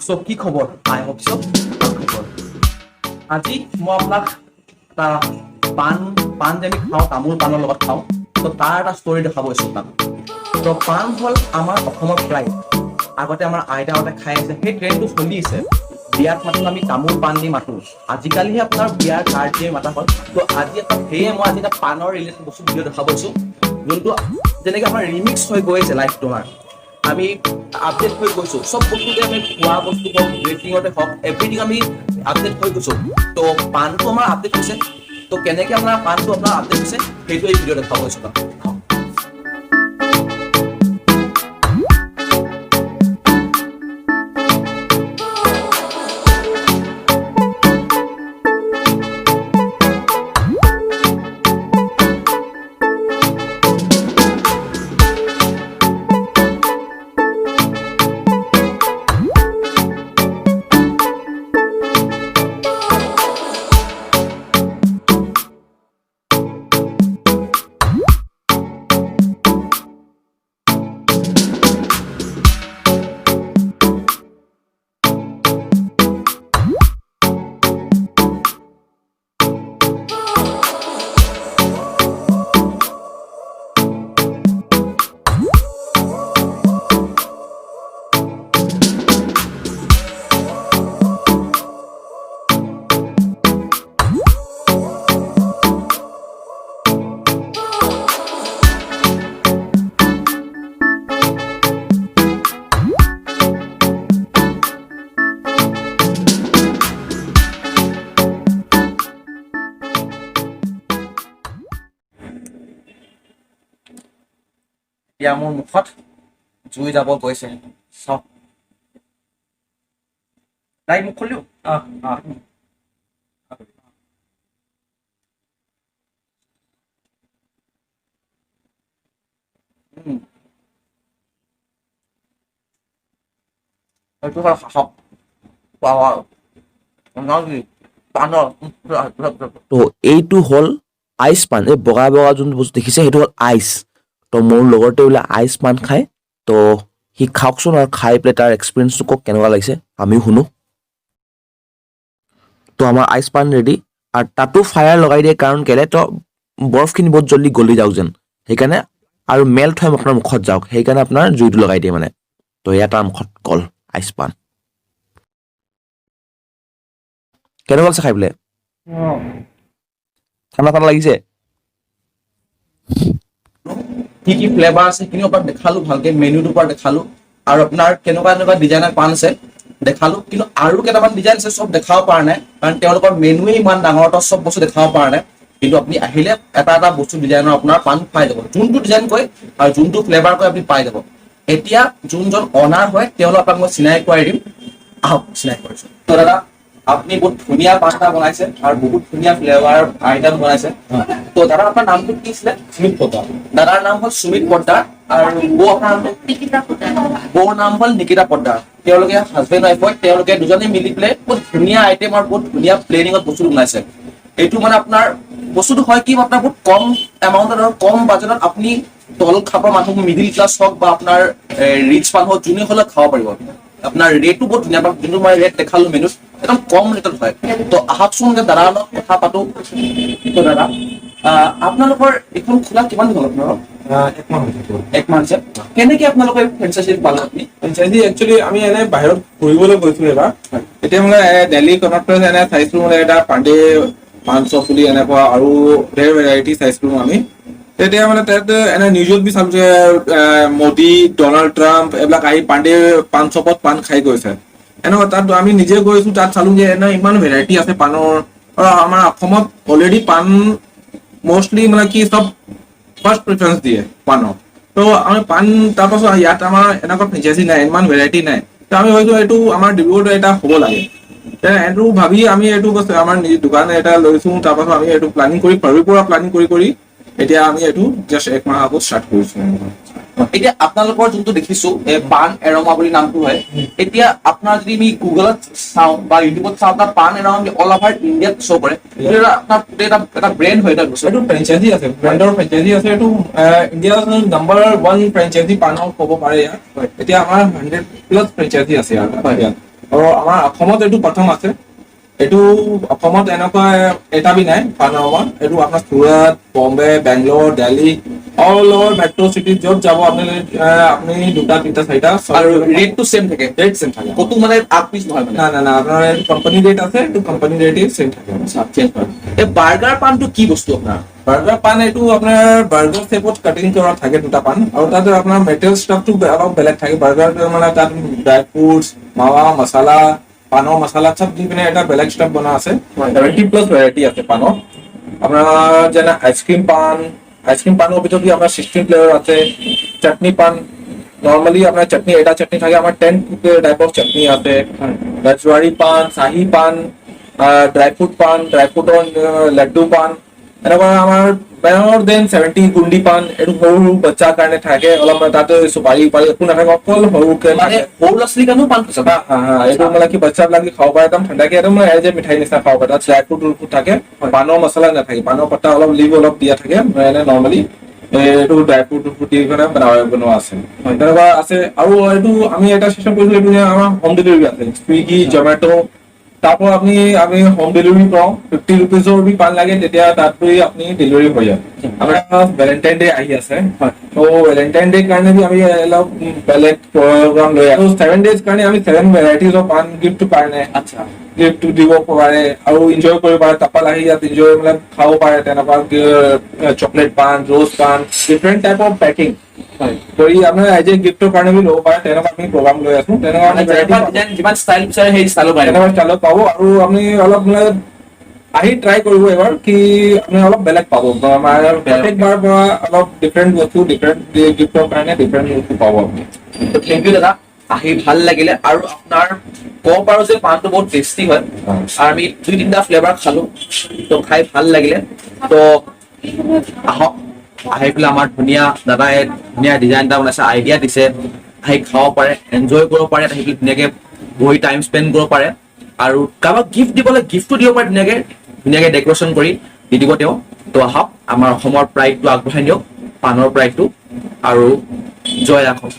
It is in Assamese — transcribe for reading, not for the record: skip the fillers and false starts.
চ' কি খবৰ? আই হোপ চ' ভাল খবৰ। আজি মই আপোনাক এটা পাণ পাণ যে আমি খাওঁ, তামোল পাণৰ লগত খাওঁ, ত' তাৰ এটা ষ্টৰি দেখাব গৈছোঁ আপোনাক। ত' পাণ হ'ল আমাৰ অসমৰ প্ৰাইড। আগতে আমাৰ আইতাহঁতে খাই আছে, সেই ট্ৰেণ্ডটো চলি আছে। বিয়াত মাতো আমি তামোল পাণ দি মাতো, আজিকালিহে আপোনাৰ বিয়াৰ কাৰ্ড দিয়ে মাতা হ'ল। ত' আজি এটা সেয়ে মই আজি এটা পাণৰ ৰিলেটেড বস্তু ভিডিঅ' দেখাব গৈছোঁ, যোনটো যেনেকৈ আমাৰ ৰিমিক্স হৈ গৈ আছে লাইফটো, আমাৰ আমি আপডেট হৈ গৈছোঁ। চব বস্তুতে আমি খোৱা বস্তু হওক, ড্ৰেছিঙতে হওক, এভৰিথিং আমি আপডেট হৈ গৈছোঁ। ত' পাণটো আমাৰ আপডেট হৈছে। ত' কেনেকৈ আপোনাৰ পাণটো আপোনাৰ আপডেট হৈছে, সেইটো এই ভিডিঅ' দেখাব গৈছোঁ আপোনাক। এতিয়া মোৰ মুখত জুই যাব গৈছে, চাওক। তাই মুখ খুলিও। এইটো হ'ল শাসক পাৱাৰ পাণৰ। তো এইটো হ'ল আইচ পান। এই বগা বগা যোনটো বস্তু দেখিছে, সেইটো হ'ল আইচ। তো মোৰ লগৰটোৱে বোলে আইচ পান খায়। তো সি খাওকচোন আৰু খাই পেলাই তাৰ এক্সপিৰিয়েঞ্চটো কওক কেনেকুৱা লাগিছে, আমিও শুনো। তো আমাৰ আইচ পান ৰেডি। আৰু তাতো ফায়াৰ লগাই দিয়ে, কাৰণ কেলে তো বৰফখিনি বহুত জল্দি গলি যাওক যেন, সেইকাৰণে, আৰু মেল্ট হৈ আপোনাৰ মুখত যাওক, সেইকাৰণে আপোনাৰ জুইটো লগাই দিয়ে মানে। তো এয়া তাৰ মুখত গ'ল আইচ পান। কেনেকুৱা লাগিছে খাই পেলাই? ঠাণ্ডা ঠাণ্ডা লাগিছে। কি কি ফ্লেভাৰ আছে সেইখিনিও আপোনাক দেখালো, ভালকে মেনুটোৰ পৰা দেখালো, আৰু আপোনাৰ কেনেকুৱা কেনেকুৱা ডিজাইনৰ পাণ আছে দেখালো। কিন্তু আৰু কেইটামান ডিজাইন আছে, চব দেখাব পৰা নাই, কাৰণ তেওঁলোকৰ মেনুৱে ইমান ডাঙৰ, তো চব বস্তু দেখাব পৰা নাই। কিন্তু আপুনি আহিলে এটা এটা বস্তু ডিজাইনৰ আপোনাৰ পাণ পাই যাব, যোনটো ডিজাইন কয় আৰু যোনটো ফ্লেভাৰ কয় আপুনি পাই যাব। এতিয়া যোনজন অনাৰ হয়, তেওঁলোক আপোনাক মই চিনাকি কৰাই দিম। আহক, চিনাকি কৰিছো। তো দাদা, আপুনি বহুত ধুনীয়া পাণ এটা বনাইছে আৰু বহুত ধুনীয়া ফ্লেভাৰ আইটেম বনাইছে। তো দাদা, আপোনাৰ নামটো কি আছিলে? সুমিত পোদ্দাৰ। দাদাৰ নাম হ'ল সুমিত পোদ্দাৰ। আৰু বৌ, আপোনাৰ নামটো? নিকিতা পোদ্দাৰ। বৌৰ নাম হ'ল নিকিতা পোদ্দাৰ। তেওঁলোকে হাজবেণ্ড ৱাইফ হয়। তেওঁলোকে দুজনে মিলি পেলাই বহুত ধুনীয়া আইটেম আৰু বহুত ধুনীয়া প্লেনিঙত বস্তুটো বনাইছে। এইটো মানে আপোনাৰ বস্তুটো হয় কি, আপোনাৰ বহুত কম এমাউণ্টত আৰু কম বাজেটত আপুনি তল খাপৰ মানুহ, মিডিল ক্লাছ হওক বা আপোনাৰ ৰিচ মানুহ হওক, যোনে হ'লেও খাব পাৰিব। আপোনাৰ ৰেটটো বহুত ধুনীয়া, আপোনাক যোনটো মই ৰেট দেখালো মেনুত, একদম কম ৰেটত হয়। তো আহকচোন যে দাদাৰ লগত কথা পাতো। তো দাদা, আপোনালোকৰ এইখন খোলা কিমান দিন হ'ল আপোনালোকৰ? এক মাহ হৈছে। এক মাহ হৈছে। কেনেকে আপোনালোকে ফ্ৰেঞ্চাইজি পালে আপুনি? ফ্ৰেঞ্চাইজি একচুৱেলি আমি এনে বাহিৰত ফুৰিবলৈ গৈছিলো এবাৰ। তেতিয়া মানে দিল্লী কনট প্লেচ এনে চাইছিলো, মানে এটা পাণ্ডে পান শ্বপ বুলি এনেকুৱা আৰু ঢেৰ ভেৰাইটি চাইছিলো আমি। তেতিয়া মানে তাত এনে নিউজত বি চালো যে মোদী, ডনাল্ড ট্ৰাম্প এইবিলাক আহি পাণ্ডে পান শ্বপত পান খাই গৈছে এনেকুৱা। তাত আমি নিজে গৈছো, তাত চালো যে এনে ইমান ভেৰাইটি আছে পানৰ। আৰু আমাৰ অসমত অলৰেডি পান মষ্টলি মানে কি চব ফাৰ্ষ্ট প্ৰিফাৰেঞ্চ দিয়ে পানক। তো আমি পান, তাৰপাছত ইয়াত আমাৰ এনেকুৱা ফ্ৰেঞ্চাইজি নাই, ইমান ভেৰাইটি নাই। তো আমি ভাবিছো এইটো আমাৰ ডিব্ৰুগড়ত এটা হ'ব লাগে। এইটো ভাবি আমি এইটো বস্তু আমাৰ নিজ দোকান এটা লৈছো। তাৰপাছত আমি এইটো প্লানিং কৰি, সৰুৰ পৰা প্লানিং কৰি কৰি এতিয়া আমি এইটো জাষ্ট এক মাহ আগত ষ্টাৰ্ট কৰিছো। এতিয়া আপোনালোকৰ যোনটো দেখিছো, এই পান এৰমা বুলি নামটো হয়। এতিয়া আপোনাৰ যদি আমি গুগলত চাওঁ বা ইউটিউবত চাওঁ, আপোনাৰ পান এৰমা অল অভাৰ ইণ্ডিয়াত শ্ব' কৰে। এইটো এটা আপোনাৰ গোটেই এটা ব্ৰেণ্ড হয় এটা বস্তু। এইটো ফ্ৰেঞ্চাইজি আছে, ব্ৰেণ্ডৰ ফ্ৰেঞ্চাইজি আছে। এইটো ইণ্ডিয়াৰ নাম্বাৰ 1 ফ্ৰেঞ্চাইজি পানৰ ক'ব পাৰে ইয়াত। এতিয়া আমাৰ 100+ ফ্ৰেঞ্চাইজি আছে ইয়াত। ইয়াত আৰু আমাৰ অসমত এইটো প্ৰথম আছে। এইটো অসমত এনেকুৱা এটা বি নাই পানৰ আমাৰ। এইটো আপোনাৰ Surat, Bombay, Bangalore, Delhi, all over metro' city য'ত যাব আপুনি, আপুনি দুটা, তিনিটা, চাৰিটা। আৰু ৰেটটো চেম থাকে? ৰেট চেম থাকে। ক'তো মানে আগ পিছ নহয় মানে? না না না, আপোনাৰ কোম্পানী ৰেট আছে, এইটো কোম্পানী ৰেট চেম থাকে। চেঞ্জ হয়। এই বাৰ্গাৰ পানটো কি বস্তু আপোনাৰ? বাৰ্গাৰ পান এইটো আপোনাৰ বাৰ্গাৰ শ্বেপত কাটিং কৰা থাকে দুটা পান, আৰু তাত আপোনাৰ মেটেৰিয়েল ষ্টাফটো অলপ বেলেগ থাকে। বাৰ্গাৰ মানে তাত ড্ৰাই ফ্ৰুটছ, মাৱা, মছলা, পানৰ মছলা চব দি পিনে এটা বেলেগ ষ্টাফ বনা আছে। 70+ ভেৰাইটি আছে পানৰ। আপোনাৰ যেনে আইচক্ৰীম পান, আইচক্ৰীম পানৰ ভিতৰত বি আপোনাৰ 16 ফ্লেভাৰ আছে। চাটনি পান, নৰ্মেলি আপোনাৰ চাটনি এটা চাটনি থাকে, আমাৰ 10 টাইপ অফ চাটনি আছে। ৰজবাৰী পান, চাহী পান, ড্ৰাই ফ্ৰুট পান, ড্ৰাই ফ্ৰুটৰ লাড্ডু পান, এনেকুৱা আমাৰ মোৰ then 70। গুণ্ডি পান, এইটো সৰু সৰু বাচ্চাৰ কাৰণে থাকে, অলপ তাতে চুপাৰি উপাৰি একো নাথাকে, অকল সৰুকে মানে থাকে। সৰু ল'ৰা ছোৱালীৰ কাৰণেও পান খাইছে? হা হা হা এইটো মানে কি বাচ্চাবিলাকে খাব পাৰে, একদম ঠাণ্ডাকে, একদম মানে এজ এ মিঠাই নিচিনা খাব পাৰে। তাত ড্ৰাই ফ্ৰুট ফ্ৰুট থাকে, পানৰ মছলা নাথাকে, পানৰ পাতা অলপ লিভ অলপ দিয়া থাকে, মানে নৰ্মেলি এইটো ড্ৰাই ফ্ৰুট ফ্ৰুট দি পিনে বনোৱা আছে। তেনেকুৱা আছে। আৰু এইটো আমি এটা চিষ্টেম কৰিছো, এইটো যে আমাৰ হোম ডেলিভাৰী আছে, চুইগি, জমেট', তাৰ পৰা আপুনি আমি হোম ডেলিভাৰী কৰোঁ। 50 ৰুপিজৰ বি পান লাগে, তেতিয়া তাত গৈ আপুনি ডেলিভাৰী হৈ যায়। আমাৰ ভেলেণ্টাইন ডে আহি আছে, ত' ভেলেণ্টাইন ডে কাৰণে বি আমি অলপ বেলেগ প্ৰগ্ৰাম লৈ আছো। 7 ডেজ কাৰণে আমি 7 ভেৰাইটিজ অফ পান গিফ্ট কাৰণে গিফ্ট দিব পাৰে আৰু এনজয় কৰিব পাৰে। কাপাল আহি ইয়াত এনজয় মানে খাব পাৰে। তেনেকুৱা chocolate PAN, rose pan, different type of packing কৰি আপোনাৰ এজ এ গিফ্টৰ কাৰণে বি ল'ব পাৰে। তেনেকুৱা আমি প্ৰগ্ৰাম লৈ আছো। তেনেকুৱা মানে আমি variety যেনেকুৱা পাব। ডিজাইন, যিমান ষ্টাইল বিচাৰে, সেই ষ্টাইলো পাই। তেনেকুৱা ষ্টাইলত পাব। আৰু আপুনি অলপ মানে আহি ট্ৰাই কৰিব এবাৰ কি আপুনি অলপ বেলেগ পাব। আমাৰ প্ৰত্যেকবাৰ পৰা অলপ ডিফাৰেণ্ট বস্তু, ডিফাৰেণ্ট গিফ্টৰ কাৰণে ডিফাৰেণ্ট বস্তু পাব আপুনি। Thank U দাদা, আহি ভাল লাগিলে। আৰু আপোনাৰ ক'ব পাৰো যে পানটো বহুত টেষ্টি হয় আৰু আমি দুই তিনিটা ফ্লেভাৰ খালো, তো খাই ভাল লাগিলে। তো আহক, আহি পেলাই আমাৰ ধুনীয়া দাদাই ধুনীয়া ডিজাইন এটা বনাইছে, আইডিয়া দিছে, আহি খাব পাৰে, এনজয় কৰিব পাৰে, আহি পেলাই ধুনীয়াকে বহি টাইম স্পেণ্ড কৰিব পাৰে আৰু কাৰোবাক গিফ্ট দিবলৈ গিফ্টটো দিব পাৰে, ধুনীয়াকে ধুনীয়াকে ডেক'ৰেশ্যন কৰি দি দিব তেওঁ। তো আহক, আমাৰ অসমৰ প্ৰাইডটো আগবঢ়াই নিয়ক, পানৰ প্ৰাইডটো, আৰু জয় অসম।